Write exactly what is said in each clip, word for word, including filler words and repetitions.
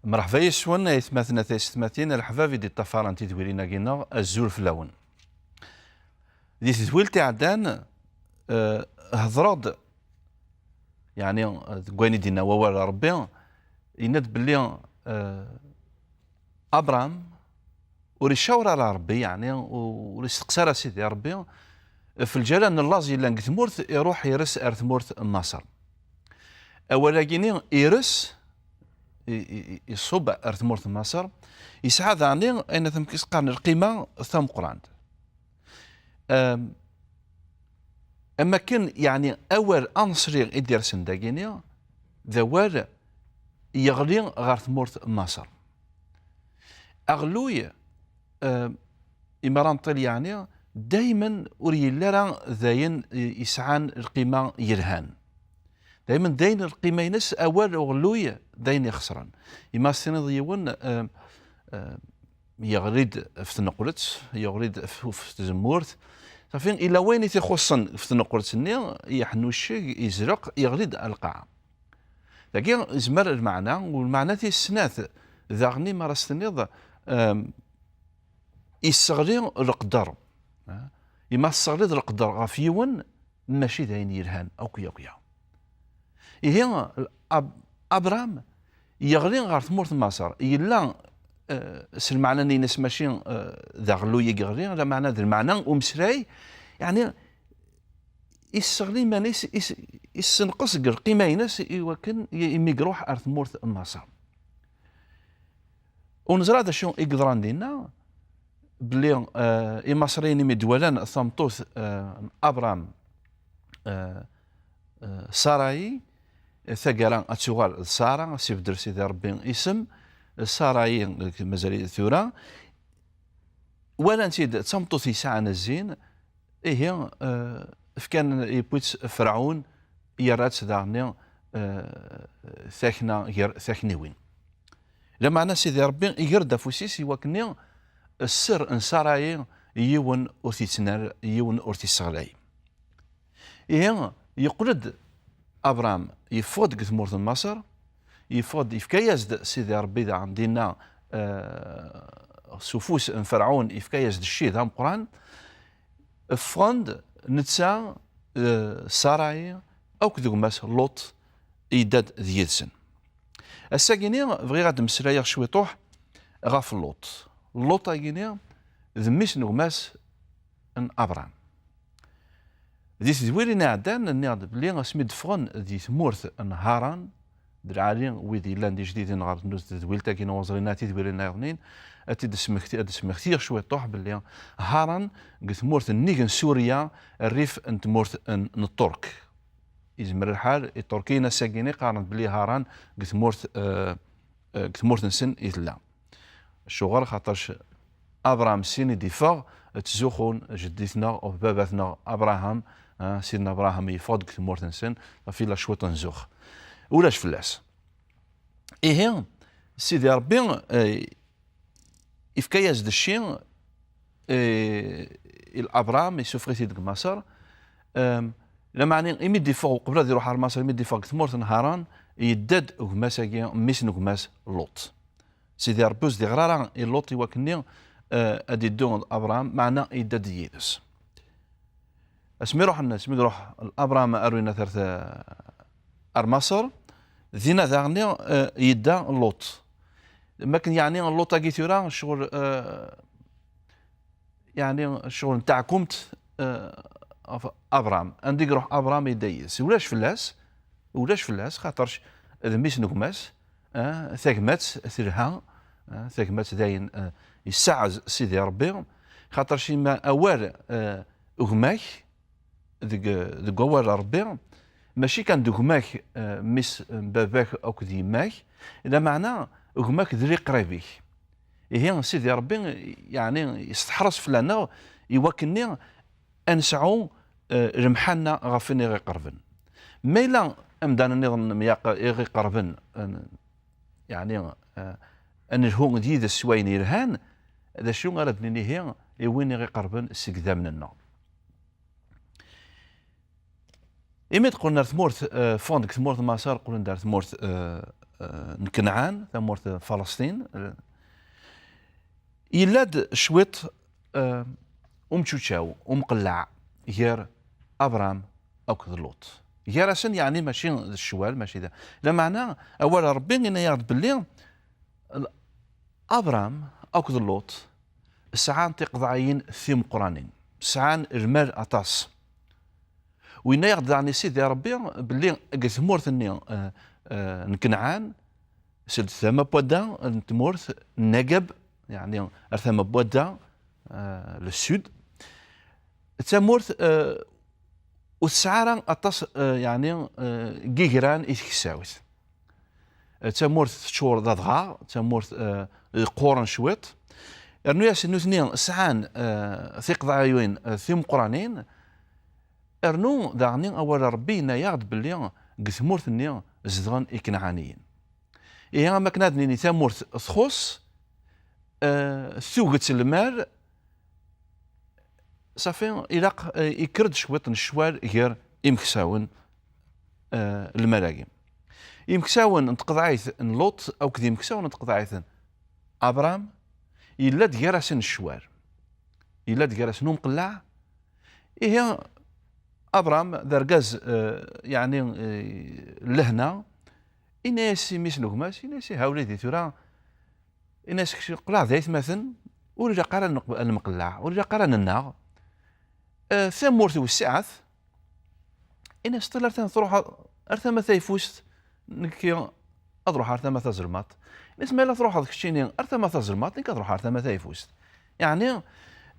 Mreḥba yes-wen, aytmaten a taysetmatin, a leḥbab i d-iṭṭafaren tidwilin-agi-nneɣ, azul fell-awen. Di tedwilt iɛeddan, eh, hedreɣ-d, yeɛni, eh, deg wayen i d-yenna wawal n Ṛebbi, yenna-d belli, eh, Abram ur icawer ara Ṛebbi, yeɛni, u-, ur isteqsa ara Sidi Ṛebbi, f lǧal-a n llaẓ yellan deg tmurt, iruḥ ires ar tmurt n Maṣer. Awal-agi-ni, ires, i, i, i, iṣub ar tmurt n Maṣer, yesɛa daɣni ayen amek i s-qqaren lqima tameqqrant. Am, am akken, yeɛni, awal aneṣli i d-irsen dagini, d awal yeɣli ɣer tmurt n Maṣer. Aɣelluy, am, imi ara nṭil, yeɛni, daymen ur yelli ara d ayen i, yesɛan lqima yelhan. Daymen d ayen lqima-ines, awal uɣelluy d ayen ixesren. Imi as-tiniḍ yiwen, am, am, yeɣli-d ɣef tneqlet, yeɣli-d ɣef, ɣef tzemmurt. Safi, ila wayen i t-ixuṣṣen ɣef tneqlet-nni, yeḥnucceg, yezreq, yeɣli-d ar lqaɛa. Dagi, izmer lmeɛna, u lmeɛna tis snat, daɣen, mi ara s-tiniḍ, am, isseɣli leqder. Ha? Imi tesseɣliḍ leqder ɣef yiwen, mačči d ayen yelhan akk, akk, ya. Ihi, Ab-, Abram yeɣli ɣer tmurt n Maṣer. Yella, eh, s lmeɛna-nni-ines, mačči, eh, d aɣelluy i yeɣli, lameɛna d lmeɛna umeslay, yeɛni, isseɣli iman-is, is-, issenqes deg lqima-ines i wakken i, imi iruḥ ar tmurt n Maṣer. Ur neẓri d acu i yeḍran dinna, belli, eh, Imaṣriyen imi d-walan tameṭṭut, eh, n Abram, eh, eh, Sarayi, taggara ad tuɣal d Sara, ad s-ibeddel Sidi Ṛebbi isem, Sarayi, mazal tura, walan-tt-id d tameṭṭut yesɛan zzin, ihi, eh, fkan, yewwi-tt Ferɛun, yerra-tt daɣen, eh, takna gar takniwin. Lameɛna Sidi Ṛebbi iger-d afus-is i wakken sser n Sarayi yiwen ur t-ittnal, yiwen ur t-isseɣlay. Ihi, yeqqel-d Abram, yeffeɣ-d deg tmurt n Maṣer, yeffeɣ-d, yefka-yas-d Sidi Ṛebbi daɣen dinna, eh, s ufus n Ferɛun, yefka-yas-d cci d ameqqran, ffɣen-d netta, eh, Sarayi, akked gma-s Luṭ, yedda-d d yid-sen. Ass-agi-ni bɣiɣ ad d-mmeslayeɣ cwiṭuḥ ɣef Luṭ. Luṭ-agi-ni d mmi-s n gma-s n Abram. Di tedwilin iɛeddan, nniɣ-d belli asmi d-ffɣen di tmurt n Haran, d lɛali wid yellan d ijdiden ɣer tedwilt-agi n Uẓri neɣ tidwilin nniḍen, ad t-id-smekti-, ad d-smektiɣ cwiṭuḥ belli Haran deg tmurt nnig n Surya, rrif n tmurt n, n Ṭṭurk. Izmer lḥal, Iṭurkiyen ass-agi-ni qqaren belli Haran deg tmurt, eh, eh, deg tmurt-nsen i tella. Acuɣer? Xaṭerc Abram sin i d-iffeɣ, ttzuxxun jeddi-tneɣ, baba-tneɣ Abraham, ah, Sidna Abraham yeffeɣ-d deg tmurt-nsen, ɣef illa cwiṭ n zux. Ulac fell-as. Ihi, Sidi Ṛebbi, eh, ifka-yas-d cci, eh, i Abram, isuffeɣ-it-id deg Maṣer. Em, lameɛna, imi d-iffeɣ, uqbel ad iruḥ ɣer Maṣer, imi d-iffeɣ deg tmurt n Haran, yedda-d gma-s-agi, mmi-s n gma-s Luṭ. Sidi Ṛebbi ur s-d-iɣri ara i Luṭ i wakken-nni, eh, ad iddu d Abram, meɛna yedda-d yid-s. Asmi ruḥen, asmi iruḥ Abram ar winna, ar t-, ar Maṣer, dinna daɣen, eh, yedda Luṭ. Makken yeɛni Luṭ-agi tura, ccɣel, eh, yeɛni ccɣel n taɛkumt, eh, ɣef Abram. Anda i iruḥ Abram, yedda yid-s. Ulac fell-as, ulac fell-as, xaṭerc d mmi-s n gma-s, eh, tagmat telha, eh, tagmat dayen, eh, yessaɛez Sidi Ṛebbi, xaṭerc ima awal, eh, gma-k, deg, deg wawal n Ṛebbi, mačči kan d gma-k, eh, mmi-s n baba-k akked yemma-k, lameɛna gma-k d liqrib-ik. Ihi, Sidi Ṛebbi, yeɛni, yesteḥres fell-aneɣ i wakken-nni ad nesɛu, eh, lemḥanna ɣef win i ɣ-iqerben. Ma yella amdan nniḍen myaq-, i ɣ-iqerben, eh, yeɛni, eh, ad nelhu d yid-s s wayen yelhan, d acu ara d-nini ihi i win i ɣ-iqerben seg idammen-nneɣ? Imi d-qqlen ar tmurt, eh, ffɣen deg tmurt n Maṣer, qqlen-d ar tmurt, eh, eh, n Kenɛan, tamurt n Falasṭin, eh, yella-d cwiṭ, eh, umčučaw, umqelleɛ gar Abram akked Luṭ. Gar-asen, yeɛni mačči d ccwal, mačči da. Lameɛna, awal n Ṛebbi yenna-yaɣ-d belli l-, Abram akked Luṭ sɛan tiqeḍɛiyin timeqqranin, sɛan lmal aṭas. U yenna-yaɣ-d daɣen i Sidi Ṛebbi belli deg tmurt-nni, eh, eh, n Kenɛan, seld tama n wadda n tmurt n Nagab, yeɛni ar tama n wadda, eh, le sud, d tamurt, eh, ur tesɛi ara aṭas, eh, yeɛni, eh, n yigran i teksawt. Eh, d tamurt teččur d adɣaɣ, d tamurt, eh, yeqquren cwiṭ. Rnu-yasen nutni sɛan, eh, tiqeḍɛiyin, eh, timeqqranin, rnu daɣen awal n Ṛebbi yenna-yaɣ-d belli deg tmurt-nni zedɣen Ikenɛaniyen. Ihi, am akken ad nini tamurt txuṣ, eh, tuget lmal, safi, ilaq, eh, ikker-d cwiṭ n ccwal gar imeksawen, eh, lmal-agi. Imeksawen n tqeḍɛit n Luṭ akked imeksawen n tqeḍɛit n Abram, yella-d gar-asen ccwal. Yella-d gar-asen umqelleɛ. Ihi, Abram d argaz, eh, yeɛni, eh, n lehna, yenna-yas i mmi-s n gma-s, yenna-yas: "Ihi a wlidi, tura," yenna-yas, "kečč qleɛ d aytmaten, ur ilaq ara ad neq-, ad nemqelleɛ, ur ilaq ara ad nennaɣ. Eh, tamurt wessiɛet." Yenna-yas: "Ṭṭil ar tama, truḥ ar tama tayeffust, nekki ad ruḥeɣ ar tama tazelmaḍt." Yenna-yas: "Ma yella truḥeḍ keččini ar tama tazelmaḍt, nekk ad ruḥeɣ ar tama tayeffust." Yeɛni,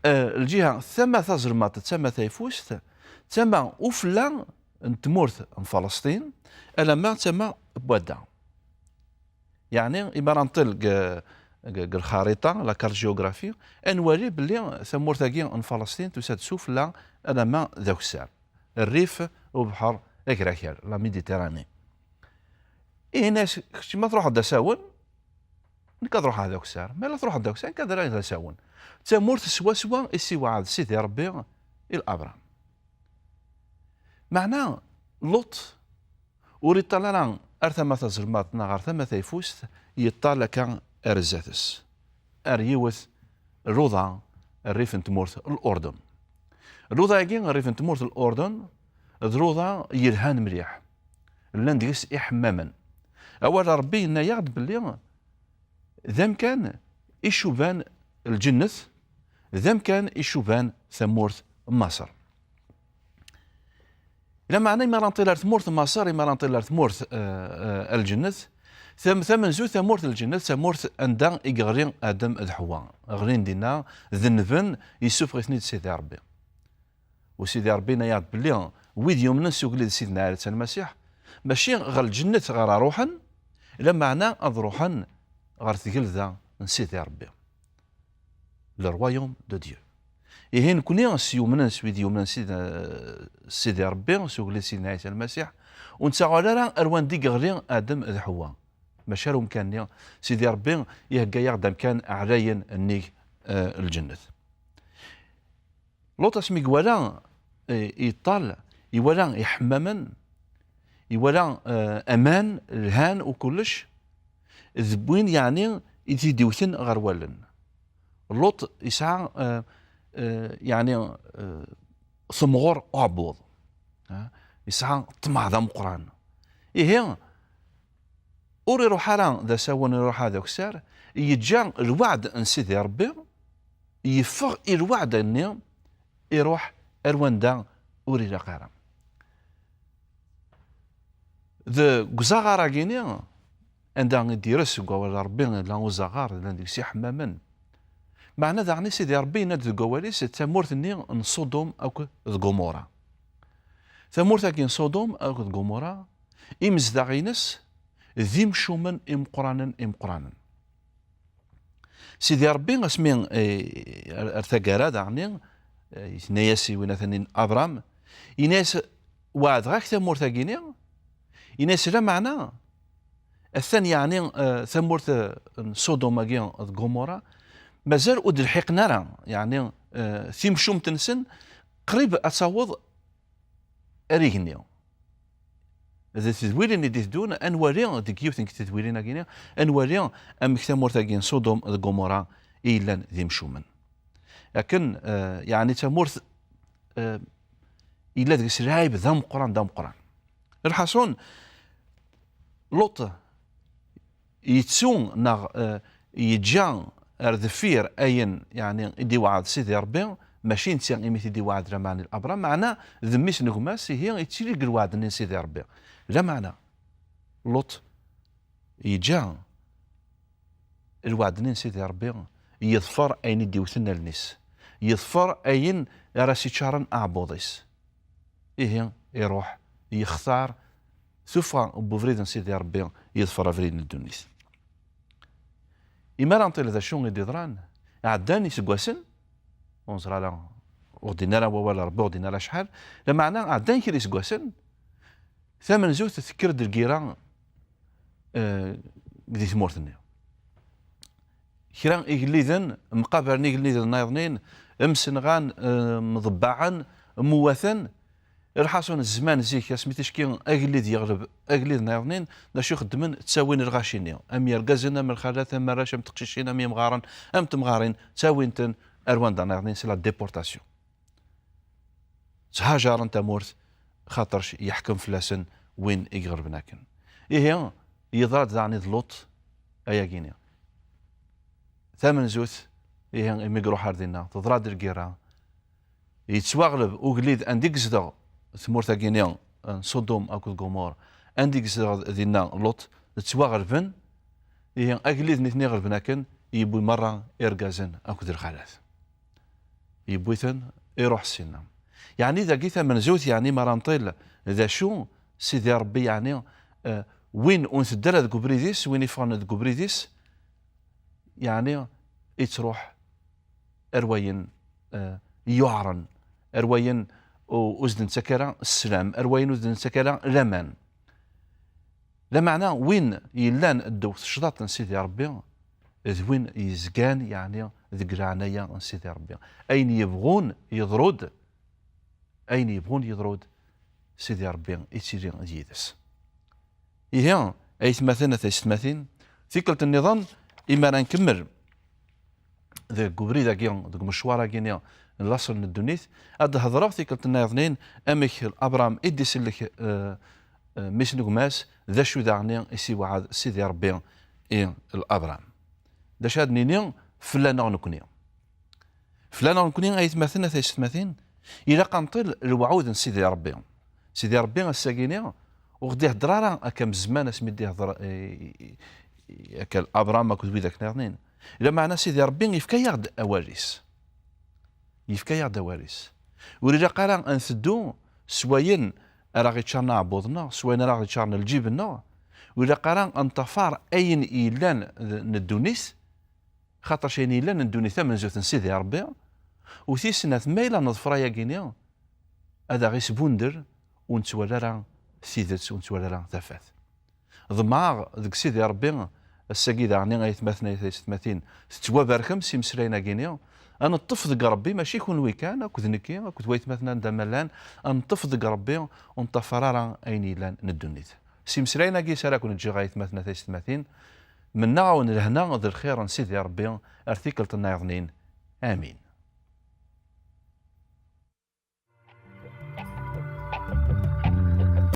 eh, lǧiha, tama tazelmaḍt d tama tayeffust, d tama ufella n tmurt n Falasṭin, alamma d tama n wadda. Yeɛni, imi ara nṭil deg, deg, deg lxariṭa, la carte géographie, ad nwali belli tamurt-agi n Falasṭin tusa-d sufella alamma d akessar, rrif ubḥer agrakal, la Méditerranée. Ihi, yenna-yas: "Kečč ma truḥeḍ d asawen, nekk ad ruḥeɣ d akessar. Ma yella truḥeḍ d akessar, nekk ad rreɣ d asawen." D tamurt swaswa i s-iwɛed Sidi Ṛebbi i Abram. Meɛna, Luṭ ur iṭṭal ara ar tama tazelmaḍt neɣ ar tama tayeffust, yeṭṭal akka ar zdat-s, ar yiwet luḍa rrif n tmurt n Lurdun. Luḍa-agi rrif n tmurt n Lurdun d luḍa yelhan mliḥ, llan deg-s iḥemmamen. Awal n Ṛebbi yenna-yaɣ-d belli d amkan icuban lǧennet, d amkan icuban tamurt n Maṣer. Lameɛna, imi ara nṭil ar tmurt n Maṣer, imi ara nṭil ar tmurt, eh, eh, n lǧennet, tam-, tamenzut, tamurt n lǧennet, tamurt anda i yeɣli Adem d Ḥewwa. Ɣlin dinna, denben, yessufeɣ-iten-id Sidi Ṛebbi. U Sidi Ṛebbi yenna-yaɣ-d belli wid yumnen s ugellid n Sidna Ɛisa Lmasiḥ, mačči ɣer lǧennet ɣer ara ruḥen, lameɛna ad ruḥen ɣer tgelda n Sidi Ṛebbi, le royaume de Dieu. Ihi, nekni s yumnen, s wid yumnen s Sidi, s Sidi Ṛebbi, s ugellid Sidna Ɛisa Lmasiḥ, ur nettaɣal ara ar wanda i yeɣli Adem d Ḥewwa. Mačči ar umkan-nni, Sidi Ṛebbi ihegga-yaɣ-d amkan ɛlayen nnig, eh, lǧennet. Luṭ asmi iwala, eh, iṭṭal, iwala iḥemmamen, iwala, eh, aman lhan u kullec, d win yeɛni i t-id-iwten ɣer wallen. Luṭ yesɛa, eh, eh, yeɛni, eh, temɣer uɛebbuḍ. Ha? Yesɛa ṭṭmeɛ d ameqqran. Ihi, ur iruḥ ara d asawen, ur iruḥ ara d akessar, yeǧǧa lweɛd n Sidi Ṛebbi, yeffeɣ i lweɛd-nni, iruḥ ar wanda ur ilaq ara. Deg uzaɣar-agi-ni, anda i d-ires deg wawal n Ṛebbi, yella uzaɣar, llan deg-s iḥemmamen. Meɛna daɣen i Sidi Ṛebbi yenna-d deg wawal-is d tamurt-nni n Ṣudum akked d Gumura. Tamurt-agi n Ṣudum akked Gumura, imezdaɣ-ines d imcumen imeqqranen, imeqqranen. Sidi Ṛebbi, asmi, eh, ar, ar taggara daɣen, eh, yenna-yas i win atan n Abram, yenna-yas: "Weɛdeɣ-ak tamurt-agi-ni." Yenna-yas: "Lameɛna, atan yeɛni, eh, tamurt, eh, n Ṣudum-agi d Gumura, mazal ur d-lḥiqen ara, yeɛni, eh, timcumt-nsen qrib ad taweḍ ar igenni, d tedwilin i d-iteddun, ad nwali deg yiwet n tedwilin-agi, ad nwali amek tamurt-agi n Sodom d Gomora i yellan d imcumen. Akken, eh, yeɛni d tamurt, eh, yella deg-s lɛib d ameqqran, d ameqqran. Lḥaṣun, Luṭ yettu neɣ, eh, yeǧǧa ar deffir ayen, yeɛni, i d-iweɛɛed Sidi Ṛebbi, mačči netta imi t-id-iweɛɛed, lameɛna i Abṛam, meɛna d mmi-s n gma-s, ihi yettili deg lweɛd-nni n Sidi Ṛebbi. Lameɛna, Luṭ yeǧǧa lweɛd-nni n Sidi Ṛebbi, yeḍfer ayen i d-iwten allen-is, yeḍfer ayen ara s-iččaren aɛebbuḍ-is. Ihi, iruḥ, yextar tuffɣa n ubrid n Sidi Ṛebbi, yeḍfer abrid n ddunit. Imi ara nṭil d acu i d-iḍran, ɛeddan iseggasen, ur neẓri ara, ur ɣ-d-yenni ara wawal Ṛebbi, ur ɣ-d-yenni ara acḥal, lameɛna ɛeddan kra iseggasen, tamenzut tekker-d lgira, eh, di tmurt-nni. Kra igelliden mqabalen igelliden nniḍen, msenɣan, eh, mḍebbaɛen, mwatan. Lḥaṣun, zzman zik, asmi ticki agellid yeɣleb agellid nniḍen, d acu i xeddmen? Ttawin lɣaci-nni, am yergazen, am lxalat, am arrac, am teqcicin, am yemɣaren, am temɣarin, ttawin-ten ar wanda nniḍen, c'est la déportation. Tthajaren tamurt, xaṭerc yeḥkem fell-asen win i iɣelben akken. Ihi, yeḍra-d daɣen i d Luṭ ayagi-nni. Tamenzut, ihi, imi iruḥ ar dinna, teḍra-d lgirra, yettwaɣleb ugellid anda i yezdeɣ tmurt-agi-nni n Sodom akked Gomor, anda i yezdeɣ dinna Luṭ, ttwaɣelben. Ihi, agellid nitni ɣelben akken, yewwi merra irgazen akked lxalat. Yewwi-ten, iruḥ ssinna. Yeɛni dagi tamenzut, yeɛni mi ara nṭil d acu Sidi Ṛebbi, yeɛni, eh, win ur nteddu ara deg ubrid-is, win iffɣen deg ubrid-is, yeɛni ittruḥ ar wayen, eh, yuɛren, ar wayen u-, ur s-d-nettak ara sslam, ar wayen ur s-d-nettak ara laman. Lameɛna win yellan ddaw tecḍaṭ n Sidi Ṛebbi, d win yezgan, yeɛni, deg leɛnaya n Sidi Ṛebbi. Ayen yebɣun yeḍru-d, ayen yebɣun yeḍru-d, Sidi Ṛebbi ittili yid-s. Ihi, aytmaten, a taysetmatin, tikkelt nniḍen, imi ara nkemmel deg ubrid-agi, deg umecwar-agi-nni n laṣel n ddunit, ad d-hedreɣ tikkelt nniḍen amek Abṛam i d-isellek, eh, eh, mmi-s n gma-s, d acu daɣen i s-iweɛɛed Sidi Ṛebbi i Abṛam. D acu ad d-nini fell-aneɣ nekni? Fell-aneɣ nekni, aytmaten, a taysetmatin, ilaq ad nṭil lewɛud n Sidi Ṛebbi. Sidi Ṛebbi ass-agi-nni ur ɣ-d-ihedder ara akka am zzman asmi d-ihedder, eh, akka Abṛam akked widak nniḍen. Lameɛna Sidi Ṛebbi yefka-yaɣ-d awal-is. Yefka-yaɣ-d awal-is. Ur ilaq ara ad nteddu s wayen ara ɣ-iččaren aɛebbuḍ-nneɣ, s wayen ara ɣ-iččaren lǧib-nneɣ. Ur ilaq ara ad nṭafar ayen yellan d, n ddunit, xaṭer ayen yellan n ddunit tamenzut n Sidi Ṛebbi, u tis snat, ma yella neḍfer ayagi-nni, ad aɣ-isbunder, ur nettwali ara tidet, ur nettwali ara tafat. Ḍemɛeɣ deg Sidi Ṛebbi, ass-agi daɣen, aytmaten, ay taysetmatin, tettwabarkem s imeslayen-agi-nni, ad neṭṭef deg Ṛebbi, mačči kunwi kan, akked nekki, akked waytmaten anda ma llan, ad neṭṭef deg Ṛebbi, ur neṭṭafar ara ayen yellan n ddunit. S imeslayen-agi s ara ken-ǧǧeɣ, aytmaten, ay taysetmatin, mennaɣ-awen lehna d lxir n Sidi Ṛebbi ar tikkelt nniḍen. Amin.